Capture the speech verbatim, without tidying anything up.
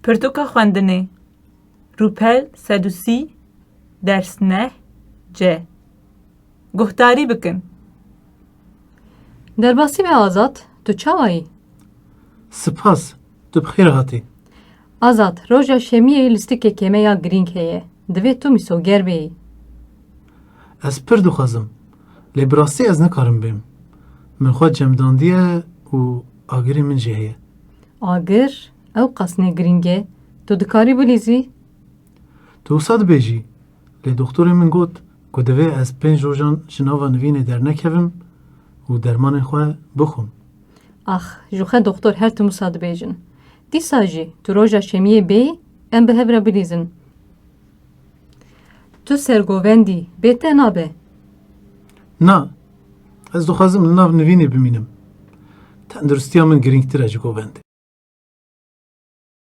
Pirtûka xwendinê. Rûpel sed û sî, ders neh, C. Guhdarî bikin. Derbasî be Azad, tu çawa yî? Spas, tu bi xêr hatî. Azad, roja şemiyê lîstikeke me ya girîng heye. Divê tu misoger bêyî. Ez pir dixwazim. Lê bi rastî ez nikarim bêm. Min xwe cemdandiye û agirê min jî heye. Agir? Ew qas ne girîng e. Tu dikarî bilîzî? Tu wisa dibêjî. Lê doktorê min got ku divê ez pênc rojan ji nava nivînê dernekevim û dermanên xwe bixwim. Ax, ji xwe doktor her tim wisa dibêjin. Dîsa jî tu roja şemiyê bêyî, em bi hev re bilîzin. Tu sergovendî, bê te nabe. Na, ez dixwazim li nav nivînê bimînim. Tenduristiya min girîngtir e ji govendê.